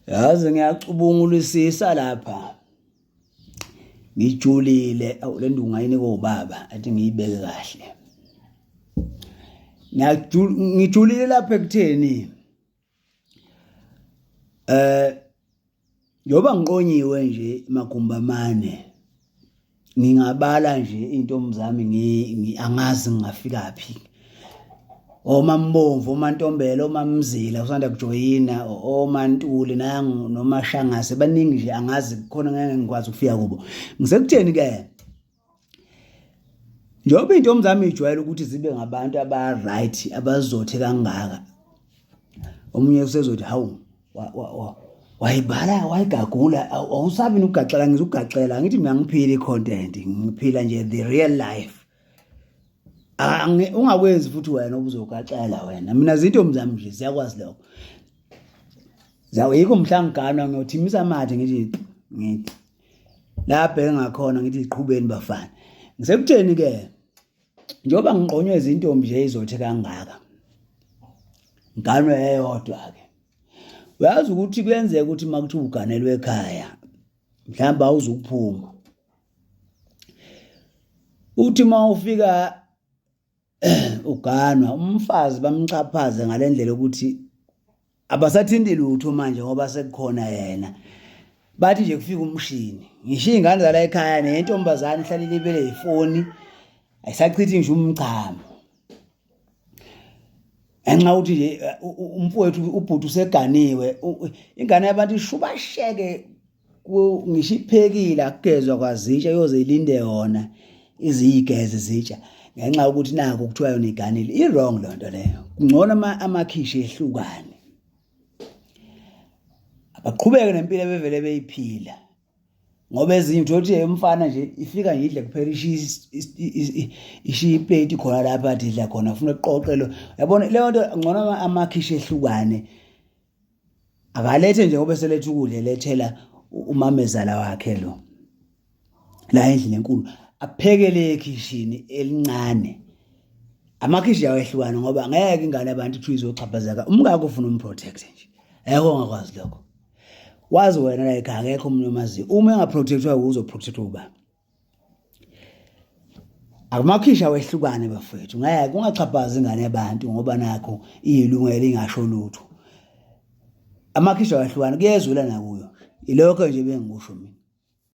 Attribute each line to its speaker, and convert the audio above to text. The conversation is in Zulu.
Speaker 1: Yazi ngiyacubungulisisa lapha. Ngijulile awu le nduku ngayinika ubaba athi ngiyibeke kahle. Ngijulile lapha ekutheni eh njengoba ngiqonyiwe nje magumbi amane ngingabala nje iy'ntombi zami angazi ngingafikaphi omambomvu omantombela omamzila usanda kujoyina omantuli nangu nomashangase baningi nje angazi khona ngeke ngikwazi ukufika kubo ngisekutheni ke njengoba iy'ntombi zami ijwayele ukuthi zibe ngabantu aba-right abazothe kangaka omunye usezothi hawu wayibhala wayigagula awusabi nokugaxela ngizokugaxela ngithi mina ngiphila i-content ngiphila nje the real life ungakwenzi futhi wena ubuzogaxela wena mina zintombi zami nje ziyakwazi lokho yikho mhla ngiganwa ngiyothimisa amathe ngithi ngithi lapho engakhona ngithi iqhubeni bafana ngisekutheni ke njengoba ngiqonywe izintombi nje izothe kangaka ngiganwe eyodwa ke uyazi ukuthi kuyenzeka ukuthi uma kuthiwa uganelwe ekhaya mhlawumbe awuzukuphuma uthi uma ufika uganwa umfazi bamxhaphaze ngalendlela ukuthi abasathinti lutho manje ngoba sekukhona yena bathi nje kufika umshini ngisho iy'ngane zala ekhaya nentombazane ihlale ilibele ifoni ayisachithi ngisho umchamo ngenxa ukuthi nje eh, umfowethu ubhuti useganiwe ingane yabantu ishubasheke ngisho iphekile akugezwa kwazitsha yoze ilinde yona iziyigeze zitsha ngenxa yokuthi naku kuthiwa yona iganile i-wrong loo nto leyo kungcono amakhishi ehlukane abaqhubeke nempilo ebevele beyiphila ngoba ezinye uthola ukuthi umfana nje ifika nje idle kuphela ishiye iplate khona lapha athi idla khona funa kuqoqe lo yabona leyo nto ngcono amakhishi ehlukane akalethe nje ngoba eseletha ukudla elethela umamezala wakhe lo la endlini enkulu aphekele ekhishini elincane amakhishi awehlukana ngoba ngeke ingane abantu kuthiwa izoxhaphazeka umkakho ufuna umprotect nje ayekho ongakwazi lokho wazi wena la ekhaya akekho omunye omaziyo uma engaprotectwa uzoprotectwa ubani Akumakhisha wehlukane bafethu ngeke ungaxhaphazi ingane yabantu ngoba nakho iyilungelo ingasho lutho. Amakhisha wehlukane kuyezwela nakuyo. Ilokho nje bengikusho mina.